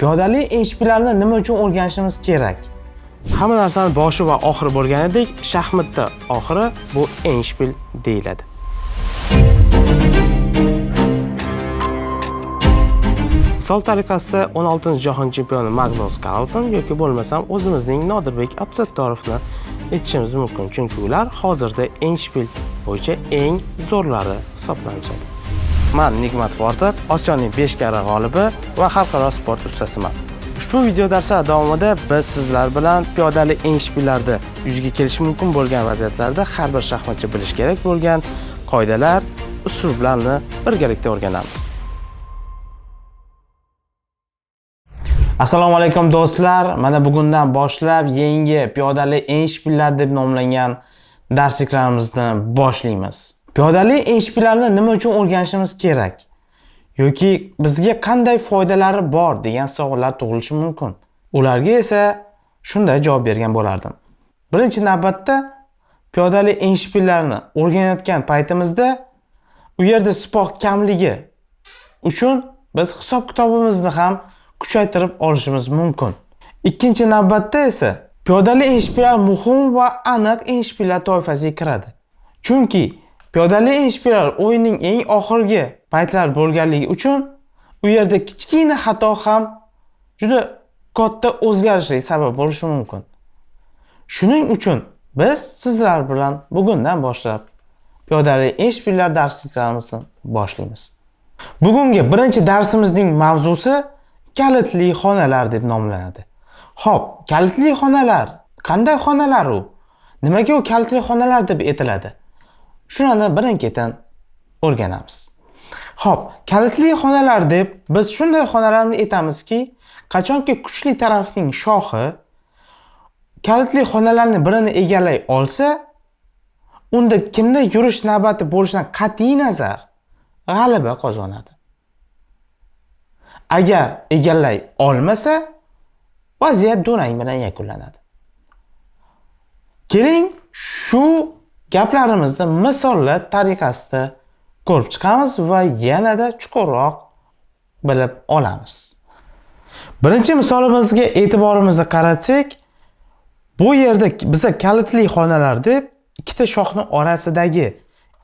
Piyodali enshpillarni nima uchun o'rganishimiz kerak? Hamma narsani boshi va oxiri bo'lganidek, shaxmatda oxiri bu enshpil deyiladi. Misol tariqasida 16-jahon chempioni Magnus Carlsen yoki bo'lmasam o'zimizning Nodirbek Abdusattorovni aytishimiz mumkin, chunki ular hozirda enshpil bo'yicha eng zo'rlari hisoblanishadi. Man Nigmat Vordiq, Osiyoning 5 karra g'olibi va xalqaro sport ustasiman. Ushbu video darslar davomida biz sizlar bilan piyodali enshpillarda yuzaga kelishi mumkin bo'lgan vaziyatlarda har bir shaxmatchi bilishi kerak bo'lgan qoidalar, uslublarni birgalikda o'rganamiz. Assalomu alaykum do'stlar. Mana bugundan boshlab yangi piyodali enshpillar deb nomlangan darsliklarimizni boshlaymiz. Piyodali enshpillarni nima uchun o'rganishimiz kerak? Yoki bizga qanday foydalari bor degan savollar tug'ilishi mumkin. Ularga esa shunday javob bergan bo'lardim. Birinchi navbatda piyodali enshpillarni o'rganayotgan paytimizda u yerda sipoh kamligi uchun biz hisob-kitobimizni ham kuchaytirib olishimiz mumkin. Ikkinchi navbatda esa piyodali enshpillar muhim va aniq enshpillar toifasiga kiradi. Chunki piyodali enshpillar o'yinning eng oxirgi paytlari bo'lganligi uchun u yerda kichkina xato ham juda katta o'zgarishga sabab bo'lishi mumkin. Shuning uchun biz sizlar bilan bugundan boshlab piyodali enshpillar darsliklarimizni boshlaymiz. Bugungi birinchi darsimizning mavzusi kalitli xonalar deb nomlanadi. Xo'p, kalitli xonalar qanday xonalar u? Nimaga u kalitli xonalar deb aytiladi? Shuni birin-ketin o'rganamiz. Xo'p, kalitli xonalar deb biz shunday xonalarni aytamizki, qachonki kuchli tarafning shohi kalitli xonalarni birini egallay olsa, unda kimda yurish navbati bo'lishidan qat'iy nazar g'alaba qozonadi. Agar egallay olmasa, vaziyat durang bilan yakunlanadi. Keling, shu gaplarimizni misollar tariqasida ko'rib chiqamiz va yanada chuqurroq bilib olamiz. Birinchi misolimizga e'tiborimizni qaratsak, bu yerda biza kalitli xonalar deb ikkita shoxni orasidagi,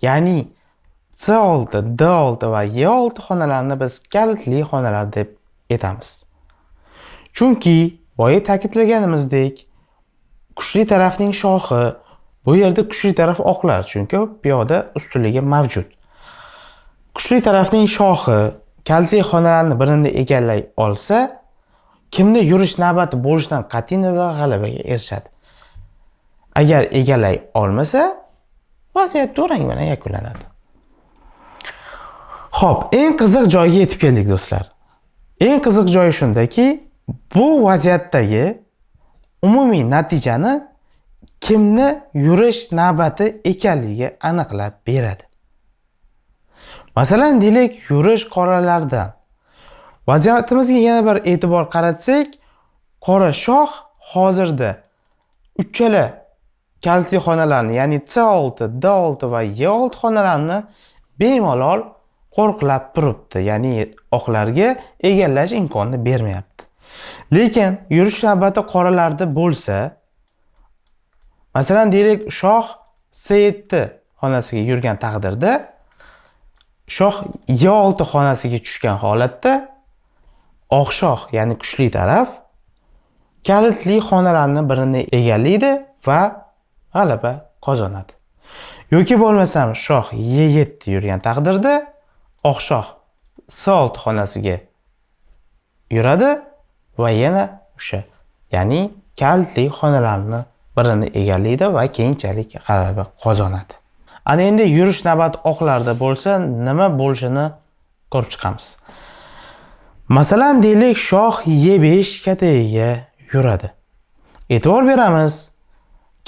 ya'ni C6, D6 va E6 xonalarini biz kalitli xonalar deb aytamiz. Chunki boya ta'kidlaganimizdek, kuchli tarafning shoxi, bu yerda kuchli taraf oqlar, chunki piyoda ustunligi mavjud. Kuchli tarafning shoxi kalitli xonalarni birini egallay olsa, kimda yurish navbati bo'lishidan qat'iy nazar g'alabaga erishadi. Agar egallay olmasa, vaziyat durang bilan yakunlanadi. Xo'p, eng qiziq joyga yetib keldik do'stlar. Eng qiziq joyi shundaki, bu vaziyatdagi umumiy natijani kimni yurish navbati ekanligi aniqlab beradi. Masalan, deylik, yurish qoralardan. Vaziyatimizga yana bir e'tibor qaratsak, qora shoh hozirda uchala kalitli xonalarni, ya'ni C6, D6 va E6 xonalarini bemalol qo'riqlab turibdi, ya'ni oqlarga egallash imkonini bermayapti. Lekin yurish navbati qoralarda bo'lsa, masalan, deylik, shoh C7 xonasiga yurgan taqdirda, shoh E6 xonasiga tushgan holatda oq shoh, ya'ni kuchli taraf kalitli xonalarni birini egallaydi va g'alaba qozonadi. Yoki bo'lmasam shoh E7 yurgan taqdirda oq shoh C6 xonasiga yuradi va yana o'sha, ya'ni kalitli xonalarni birini egallaydi va keyinchalik g'alaba qozonadi. Ana endi yurish navbati oqlarda bo'lsa, nima bo'lishini ko'rib chiqamiz. Masalan, deylik, shoh E5 katagiga yuradi. E'tibor beramiz,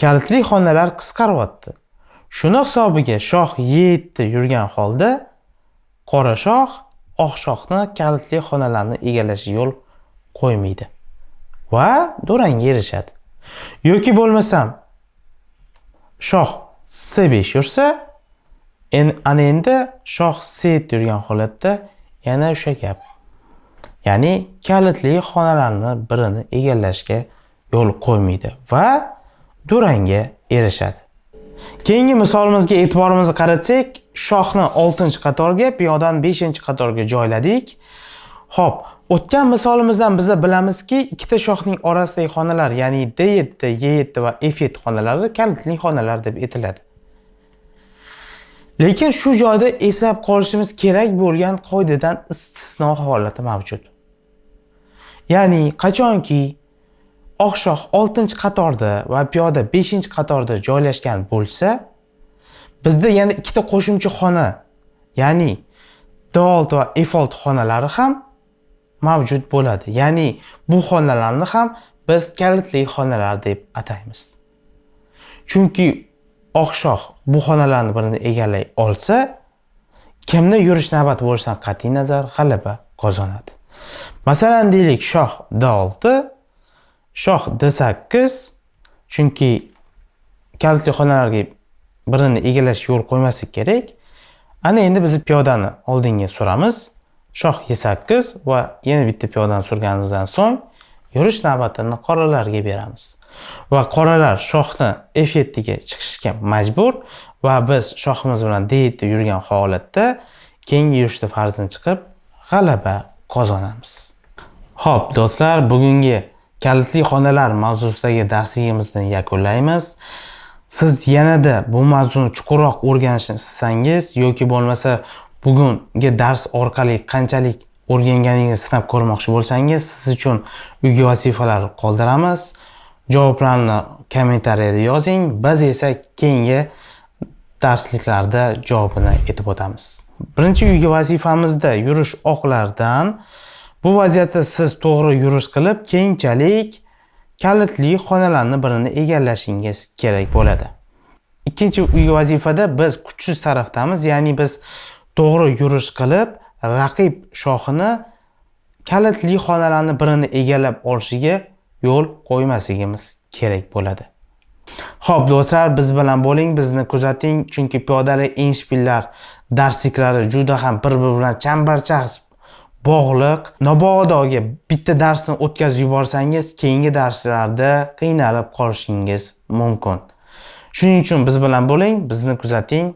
kalitli xonalar qisqaryapti. Shuni hisobiga shoh E7 yurgan holda qora shoh oq shohni kalitli xonalarni egallashiga yo'l qo'ymaydi va durangga erishadi. Yoki bo'lmasam shoh C5 yursa, ana endi shoh C7 yurgan holatda yana o'sha gap. Ya'ni kalitli xonalarni birini egallashga yo'l qo'ymaydi va durangga erishadi. Keyingi misolimizga e'tiborimizni qaratsak, shohni 6-qatorga, piyodani 5-qatorga joyladik. Xo'p, o'tgan misolimizdan biz bilamizki, ikkita shohning orasidagi xonalar, ya'ni D7, E7 va F7 xonalari kalitli xonalar deb aytiladi. Lekin shu joyda eslab qolishimiz kerak bo'lgan qoidadan istisno holati mavjud. Ya'ni qachonki oq shoh 6-qatorda va piyoda 5-qatorda joylashgan bo'lsa, bizda yana ikkita qo'shimcha xona, ya'ni D6 va F6 xonalari ham mavjud bo'ladi. Ya'ni bu xonalarni ham biz kalitli xonalar deb ataymiz. Chunki oq shoh bu xonalarni birini egallay olsa, kimni yurish navbati bo'lishidan qat'iy nazar g'alaba qozonadi. Masalan, deylik, shoh D6, shoh D8, chunki kalitli xonalarga birini egallashga yo'l qo'ymaslik kerak. Ana endi biz piyodani oldinga suramiz. Shoh E8 va yana bitta piyodani surganimizdan so'ng yurish navbatini qoralarga beramiz. Va qoralar shohni F7 ga chiqishga majbur va biz shohimiz bilan D7 yurgan holatda keyingi yurishda farzini chiqib g'alaba qozonamiz. Xo'p, do'stlar, bugungi kalitli xonalar mavzusidagi darsligimizni yakunlaymiz. Siz yanada bu mavzuni chuqurroq o'rganishni istasangiz yoki bo'lmasa bugungi dars orqali qanchalik o'rganganingizni sinab ko'rmoqchi bo'lsangiz, siz uchun uyga vazifalar qoldiramiz. Javoblarni kommentariyada yozing. Biz esa keyingi darsliklarda javobini aytib o'tamiz. Birinchi uyga vazifamizda yurish oqlardan. Bu vaziyatda siz to'g'ri yurish qilib, keyinchalik kalitli xonalarni birini egallashingiz kerak bo'ladi. Ikkinchi uyga vazifada biz kuchsiz tarafdamiz, ya'ni biz to'g'ri yurish qilib, raqib shohini kalitli xonalarni birini egallab olishiga yo'l qo'ymasligimiz kerak bo'ladi. Xo'p, do'stlar, biz bilan bo'ling, bizni kuzating, chunki piyodali enshpillar darsliklari juda ham bir-biri bilan chambarchas bog'liq. Nabodoga bitta darsni o'tkazib yuborsangiz, keyingi darslarda qiynalib qolishingiz mumkin. Shuning uchun biz bilan bo'ling, bizni kuzating.